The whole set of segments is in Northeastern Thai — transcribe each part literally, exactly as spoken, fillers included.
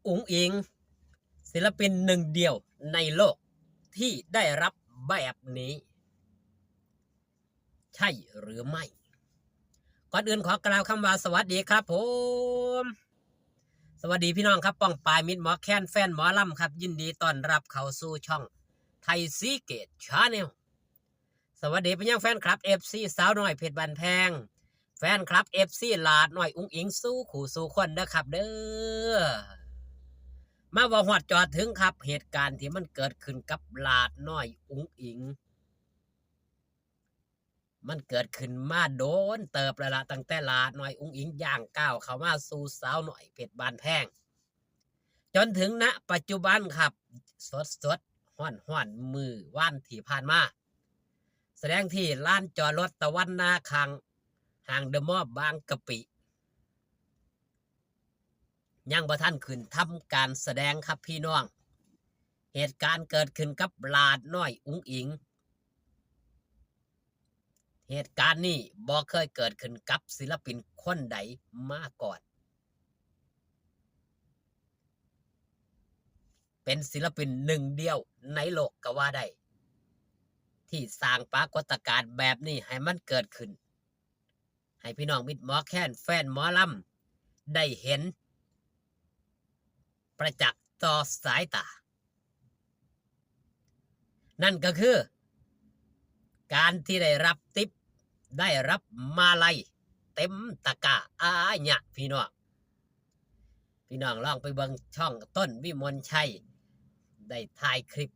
อุ๋งอิ๋ง ศิลปินหนึ่งเดียวในโลกที่ได้รับแบบนี้ ใช่หรือไม่ ก่อนอื่นขอกล่าวคำว่าสวัสดีครับผม สวัสดีพี่น้องครับ ป้องปายมิตรหมอแคนแฟนหมอลำครับ ยินดีต้อนรับเข้าสู่ช่องไทยซีเกตชาแนล สวัสดีไปยังแฟนคลับเอฟซีสาวน้อยเพชรบ้านแพง แฟนคลับเอฟซีหลาดน้อยอุ๋งอิ๋งสู่คู่สู่คนเด้อครับเด้อ มาเว้าฮอดจอดถึงครับ เหตุการณ์ที่มันเกิดขึ้นกับหลาดน้อยอุ๋งอิ๋ง มันเกิดขึ้นมาโดนเติบแล้วละ ตั้งแต่หลาดน้อยอุ๋งอิ๋งย่างก้าวเข้ามาสู่สาวน้อยเพชรบ้านแพง จนถึงณปัจจุบันครับ สดสดฮ้อนฮ้อนๆ มื้อวานที่ผ่านมา แสดงที่ลานจอดรถตะวันนาข้างห้างเดอะมอลล์บางกะปิ ยังบ่ทันขึ้นทำการแสดงครับพี่น้อง เหตุการณ์เกิดขึ้นกับหลาดน้อยอุ๋งอิ๋ง เหตุการณ์นี้บ่เคยเกิดขึ้นกับศิลปินคนใดมาก่อน เป็นศิลปินหนึ่งเดียวในโลกก็ว่าได้ ที่สร้างปรากฏการณ์แบบนี้ให้มันเกิดขึ้น ให้พี่น้องมิตรหมอแคนแฟนหมอลำได้เห็น ประจักษ์ต่อสายตา นั่นก็คือ การที่ได้รับทิป ได้รับมาลัย เต็มตะกร้าอาญะพี่น้อง พี่น้องลองไปเบิ่งช่องต้นวิมลชัย ได้ถ่ายคลิป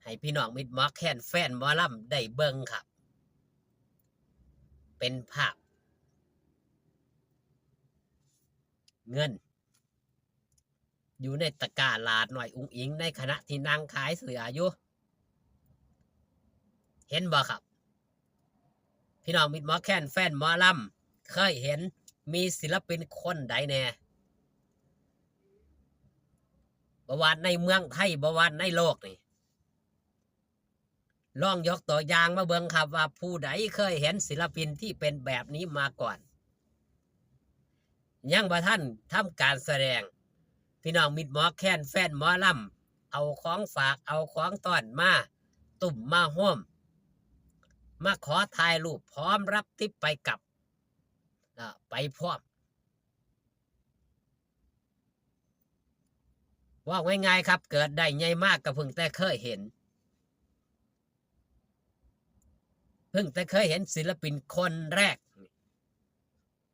ให้พี่น้องมิตรหมอแคนแฟนหมอลำได้เบิ่งครับ เป็นภาพ เงิน อยู่ในตะกร้าหลาดน้อยอุ๋งอิ๋งในขณะที่นั่งขายเสื้ออยู่ เห็นบ่ครับ พี่น้องมิตรหมอแคนแฟนหมอลำ เคยเห็นมีศิลปินคนใดแน่ บ่ว่าในเมืองไทย บ่ว่าในโลกนี่ ลองยกตัวอย่างมาเบิ่งครับว่าผู้ใดเคยเห็นศิลปินที่เป็นแบบนี้มาก่อน ยังบ่ทันทำการแสดง พี่น้องมิตรหมอแคนแฟนหมอลำ เอาของฝากเอาของต้อนมาตุ้มมาโฮม มาขอถ่ายรูปพร้อมรับทิปไปกับ อ่า ไปพร้อม ว่าง่ายๆครับ เกิดได้ใหญ่มากก็เพิ่งแต่เคยเห็น เพิ่งแต่เคยเห็นศิลปินคนแรก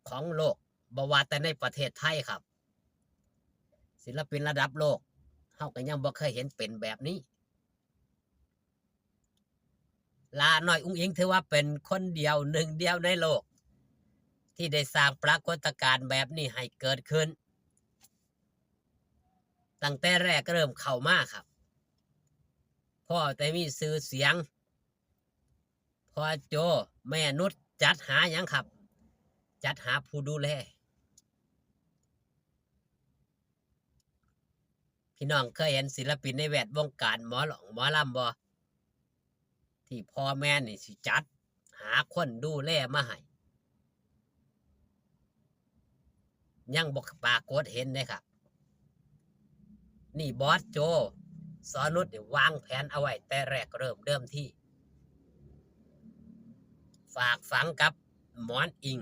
ของโลก บ่ว่าแต่ในประเทศไทยครับ ศิลปินระดับโลก เฮาก็ยังบ่เคยเห็นเป็นแบบนี้ หลาดน้อยอุ๋งอิ๋งถือว่าเป็นคนเดียวหนึ่งเดียวในโลก ที่ได้สร้างปรากฏการณ์แบบนี้ให้เกิดขึ้น ตั้งแต่แรกเริ่มเข้ามาครับ พ่อแต่มีชื่อเสียง พ่อโจ แม่นุชจัดหาหยังครับ จัดหาผู้ดูแล พี่น้องเคยเห็นศิลปินในแวดวงการหมอร้องหมอลำบ่ ที่พ่อแม่นี่สิจัดหาคนดูแลมาให้ ยังบ่ปรากฏเห็นเด้ครับ นี่บอสโจ สอนุชนี่วางแผนเอาไว้แต่แรกเริ่มเดิมที ฝากฝังกับหมอนอิง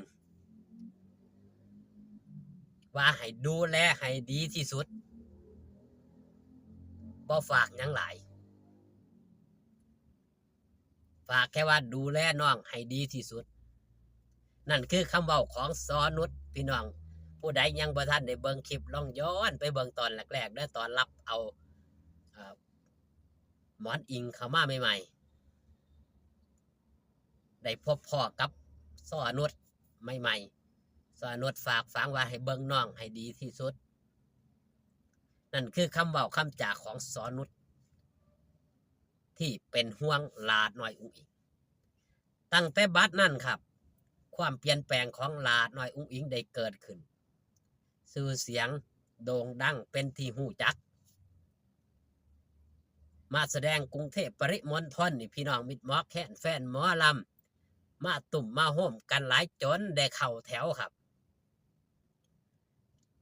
ว่าให้ดูแลให้ดีที่สุด บ่ฝากหยังหลาย ฝากแค่ว่าดูแลน้องให้ดีที่สุด นั่นคือคำเว้าของสอนุช พี่น้อง ผู้ใดยังบ่ทันได้เบิ่งคลิป ลองย้อนไปเบิ่งตอนแรกๆเด้อ ตอนรับเอา เอ่อ หมอนอิงเข้ามาใหม่ๆ ได้พบพ้อกับสอนุชใหม่ๆ สอนุชฝากฝังว่าให้เบิ่งน้องให้ดีที่สุด นั่นคือคำเว้าคำจาของสอนุช ที่เป็นห่วงหลาดน้อยอุ๋งอิ๋ง ตั้งแต่บัดนั้นครับ ความเปลี่ยนแปลงของหลาดน้อยอุ๋งอิ๋งได้เกิดขึ้น ชื่อเสียงโด่งดังเป็นที่ฮู้จัก มาแสดงกรุงเทพฯปริมณฑลนี่ พี่น้องมิตรหมอแคนแฟนหมอลำ มาตุ้มมาโฮมกันหลายจนได้เข้าแถวครับ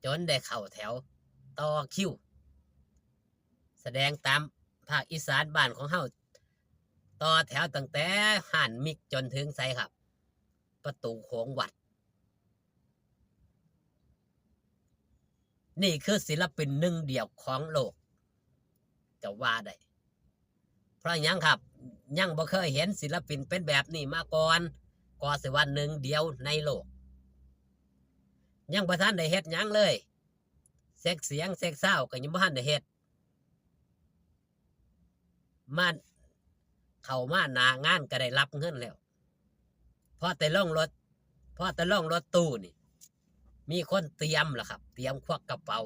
จนได้เข้าแถวต่อคิว แสดงตามภาคอีสานบ้านของเฮา ต่อแถวตั้งแต่ฮ้านมิกจนถึงไสครับ ประตูโขงวัด นี่คือศิลปินหนึ่งเดียวของโลก จะว่าได้ เพราะหยังครับ ยังบ่เคยเห็นศิลปินเป็นแบบนี้มาก่อน ก็สิว่าหนึ่งเดียวในโลก ยังบ่ทันได้เฮ็ดหยังเลย เช็คเสียงเช็คซาวด์ก็ยังบ่ทันได้เฮ็ด มา เข้ามาหน้างานก็ได้รับเงินแล้ว พอแต่ลงรถ พอแต่ลงรถตู้นี่ มีคนเตรียมแล้วครับ เตรียมควักกระเป๋า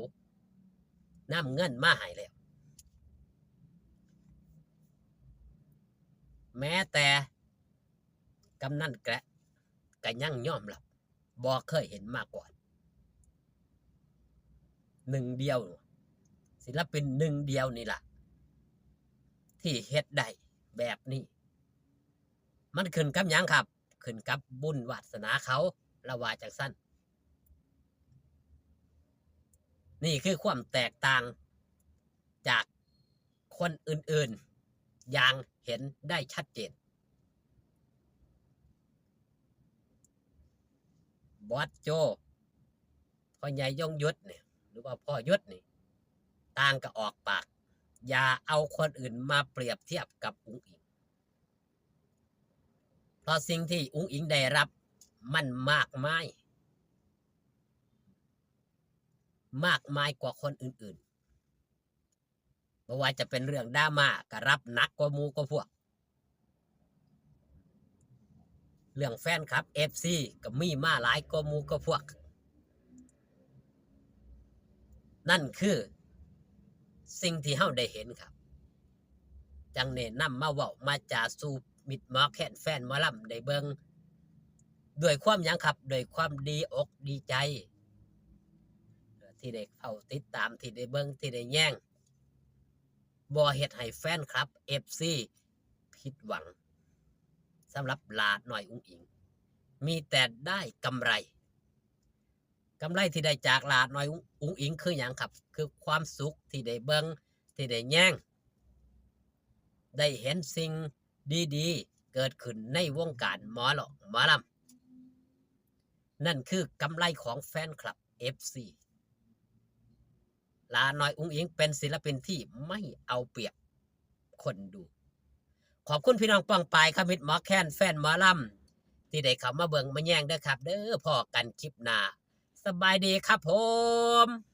นำเงินมาให้แล้ว แม้แต่กำนันแกระก็ยังยอมรับ บ่เคยเห็นมาก่อน หนึ่งเดียว ศิลปินหนึ่งเดียวนี่ล่ะ ที่เฮ็ดได้แบบนี้ มันขึ้นกับหยังครับ ขึ้นกับบุญวาสนาเขา ละว่าจังซั่น นี่คือความแตกต่างจากคนอื่นๆ อย่างเห็นได้ชัดเจน บอสโจ พ่อใหญ่ยงยุทธเนี่ย หรือว่าพ่อยุทธนี่ ต่างก็ออกปาก อย่าเอาคนอื่นมาเปรียบเทียบกับอุ๋งอิ๋ง เพราะสิ่งที่อุ๋งอิ๋งได้รับมันมากมาย มากมายกว่าคนอื่นๆ บ่ว่าจะเป็นเรื่องดราม่าก็รับหนักกว่าหมู่กว่าพวก เรื่องแฟนคลับ เอฟซี ก็มีมาหลายกว่าหมู่กว่าพวก นั่นคือสิ่งที่เฮาได้เห็นครับ จังแนะนำมาเว้ามาจาสู่มิตรหมอแคนแฟนหมอลำได้เบิ่ง ด้วยความหยังครับ ด้วยความดีอกดีใจ ที่ได้เฝ้าติดตาม ที่ได้เบิ่ง ที่ได้แยง บ่เฮ็ดให้แฟนคลับ เอฟซี ผิดหวัง สำหรับหลาน้อยอุ๋งอิ๋ง มีแต่ได้กำไร กำไรที่ได้จากหลาน้อยอุ๋งอิ๋งคือหยังครับ คือความสุขที่ได้เบิ่ง ที่ได้แยง ได้เห็นสิ่งดีๆ เกิดขึ้นในวงการหมอลำ หมอลำ นั่นคือกำไรของแฟนคลับ เอฟซี หลาน้อยอุ๋งอิ๋งเป็นศิลปินที่ไม่เอาเปรียบคนดู ขอบคุณพี่น้องป้องปายครับ มิตรหมอแคนแฟนหมอลำ ที่ได้เข้ามาเบิ่งมาแยงเด้อครับ เด้อ พ้อกันคลิปหน้า สบายดีครับผม